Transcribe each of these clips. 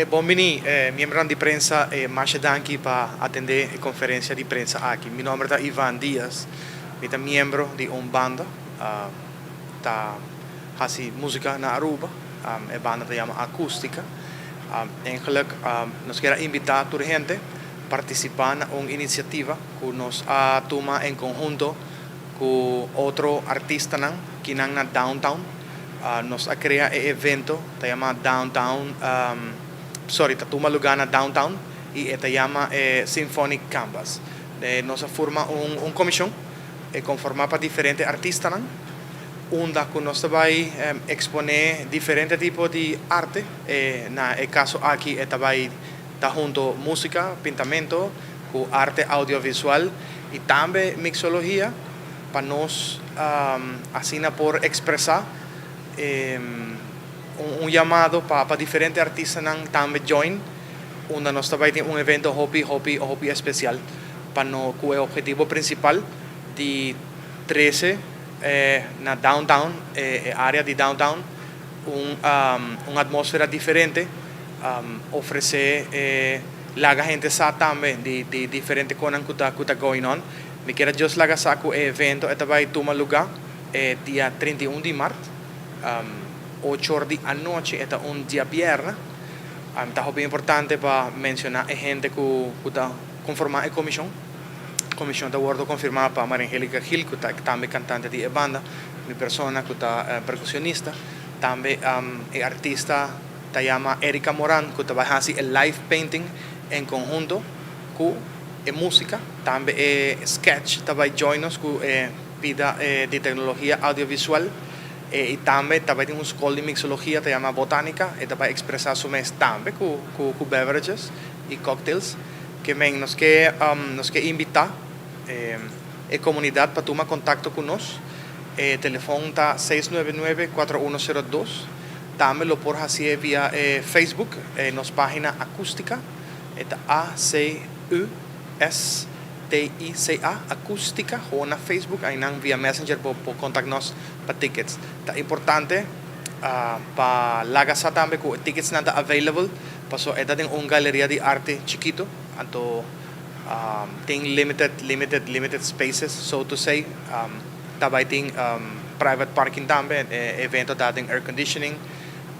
Bon bini, miembronan di prensa, masha danki pa atende e conferencia di prensa aki. Mi nomber ta Ivan Diaz, mi ta miembro di un banda ta haci musica na Aruba, e banda ta yama Acustica. Eigenlijk nos kier a invita tur hende participa na un iniciativa cu nos a tuma en conhunto cu otro artistanan kinan na downtown. Nos a crea e evento ta yama Downtown, sorry, ta tuma luga na Downtown y e ta yama e Symphonic Canvas. Nos a forma un comision e conforma pa diferente artistanan unda cu nos ta bay expone diferente tipo di arte. Na e caso aki e ta bay ta hunto musica, pintamento cu arte audiovisual y tambe mixologia pa nos asina por expresa un yamado pa diferente artistanan tambe join unda nos ta bay tin un evento hopi hopi hopi especial pa no cu e objetivo principal di trece na downtown e area di downtown un un atmosfera diferente ofrece e laga hende sa tambe di di diferente conan cu ta cu ta going on. Mi kier a just laga sa cu e evento e ta bay tuma luga e dia 31 di mart ocho or di anochi e ta un diabierna. Ta hopi importante pa menciona e hende cu cu ta conforma e comision. Comision ta wordo confirma pa Maria Angelica Gil cu ta tambe cantante di e banda, mi persona cu ta percusionista, tambe e artista ta yama Erika Moran cu ta bay haci e live painting en conhunto cu e musica, tambe e sketch ta bay join nos cu e pida di tecnologia audiovisual y tambe ta bay tin un scol di mixologia ta yama Botanica, e ta bay expresa su mes tambe cu beverages y cocktails. Ke men nos ke nos ke invitá e komunidat pa tuma kontakto ku nos. E telefon ta seis nuebe nuebe kuatro uno sero dos. Tambe lo por hasié via e Facebook, e nos página Acústica, e ta A C U S T I C A, Acústica, gewoon na Facebook, einan via Messenger bo por kontak nos pa tickets. Ta importante pa laga sa tambe ku e ticketsnan ta available. Paso e ta den un galeria di arte chikito, anto tin limited, limited, limited spaces, so to say. Ta bai tin private parking tambe, e evento ta den air conditioning.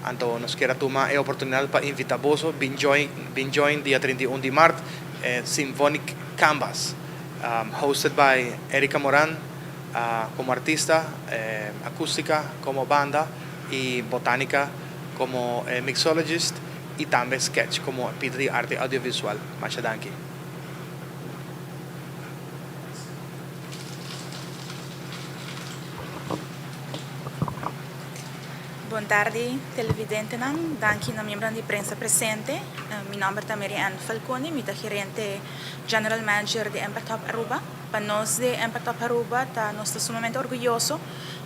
Anto nos kier a tuma e oportunidad pa invita boso bin join, bin join dia 31 di mart e Symphonic Canvas, hosted by Erika Moran como artista, Acustica como banda y Botanica Como mixologist y tambe sketch como pita di arte audiovisual. Masha danki. Bon tardi televidentenan, danki na miembronan di prensa presente. Mi nomber ta Mary Ann Falconi, mi ta gerente General Manager di Impact Hub Aruba. Pa nos di Impact Hub Aruba ta nos ta sumamente orguyoso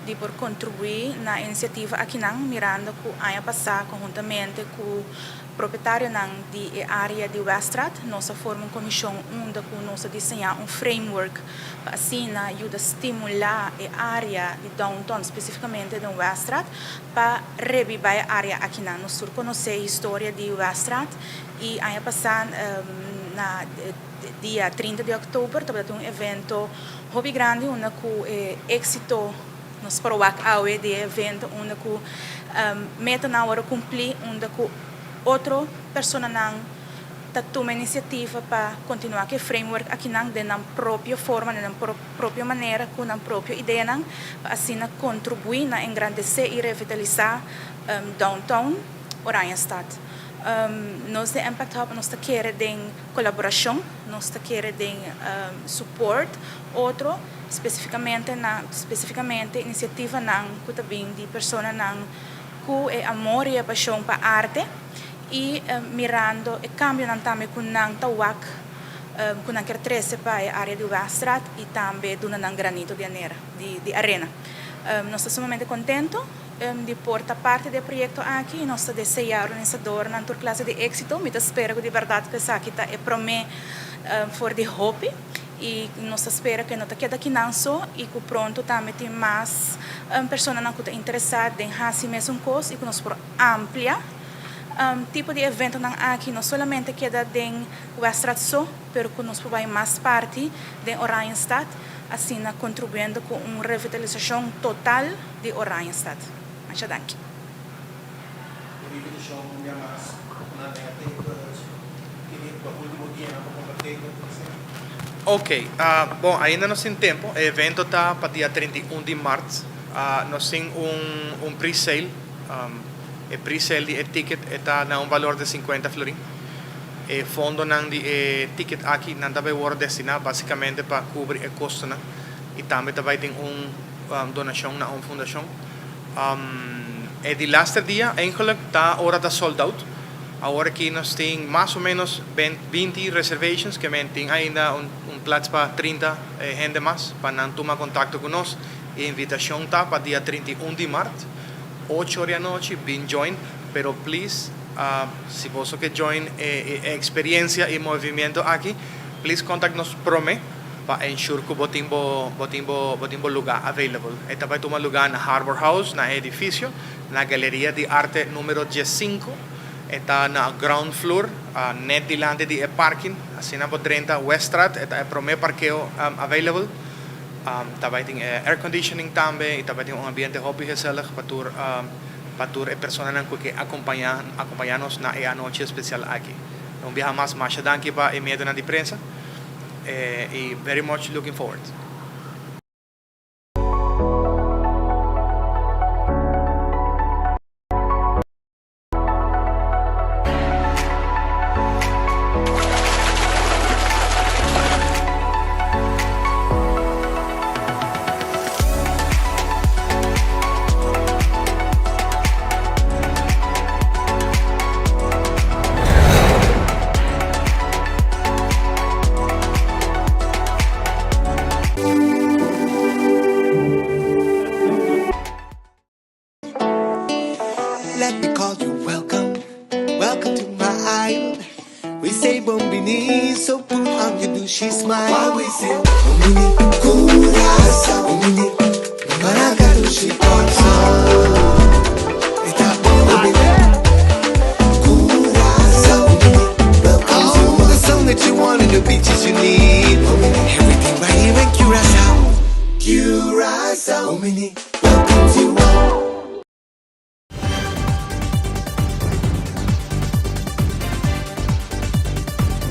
di por contribui na e iniciativa akinan mirando cu aña pasa conhuntamente cu propietarionan di e area di Weststraat nos a forma un comision unda cu nos a diseña un framework pa asina yuda stimula e area di downtown specificamente den Weststraat pa rebiba e area akinan. Nos tur conoce e historia di Weststraat y aña pasa na Dia 30 di òktober tabata tin un evento hopi grandi unda ku e éksito nos por wak awe di e evento unda ku metanan wòrdu kumplí unda ku otro personanan ta tuma inisiativa pa kontinuá ku e framework akinan den nan propio forma, den nan propio manera ku nan propio ideanan pa asina kontribuí na engrandesé i revitalisá downtown Oranjestad. Nos den Impact Hub nos ta kere den Kolaborashon, nos ta kere den support otro, spesifikamente na spesifikamente inisiativanan ku ta bin di personanan ku e amor i e pashon pa arte i mirando e kambionan tambe ku nan ta wak ku nan kier trese pa e área di Weststraat i tambe duna nan granito di anera di arena. Nos ta sumamente kontento. Di por ta parti di e proyekto aki i nos ta deseá organisadornan tur klase di éksito. Mi ta spera ku di bèrdat ku esaki ta e promé for di hopi i nos ta spera ku e no ta keda kinan so i ku pronto tambe tin mas personanan ku ta interesá den hasi mesun kos i ku nos por amplia. Tipo di eventonan aki no solamente keda den Weststraat so, pero cu nos por bay mas parti den Oranjestad, asina contribuyendo cu un revitalisacion total di Oranjestad. Masha danki. Un invitacion un bia mas na den tickets, kini pa ultimo dianan pa compra ticket, asina. Ok, bon ainda nos tin tempo, e evento ta pa dia 31 di maart, nos tin un pre-sale. E pre-sale di e ticket e ta na un valor di 50 florin. E fondonan di e ticket aki nan ta bay wordo destina basicamente pa cubri e costonan y tambe ta bay tin un donacion na un fundacion. E di laster dia eigenlijk ta ora ta sold out. Awor aki nos tin mas o menos 20 reservations, ke men tin ainda un plaats pa 30 hende mas pa nan tuma contacto cu nos. E invitacion ta pa dia 31 di maart, 8 or di anochi, bin join, pero please, si bo ke join e experiencia y movimiento aki, please contact nos prome pa ensure cu bo tin bo, bo tin bo, bo tin bo lugar available. E ta bay tuma lugar na Harbor House, na edificio, na Galeria di Arte numero 15, e ta na ground floor, net dilanti di e parking, asina bo drenta Weststraat, e ta e prome parkeo available. Ta bay tin air conditioning tambe y ta bay tin un ambiente hopi gezellig pa tur e personanan cu ke acompaña nos na e anochi especial aki. Un biaha mas, masha danki pa e medionan di prensa y very much looking forward. Let me call you welcome, welcome to my island. We say Bon Bini, so put on your douchey smile. While we say Bon Bini, Curacao, Bon Bini, Maraca dushi Corsou. Esta Bon Bini, Curacao, Bon Bini, welcome to all the sun that you want and the beaches you need. Everything right here in Curacao, Curacao, Bon Bini.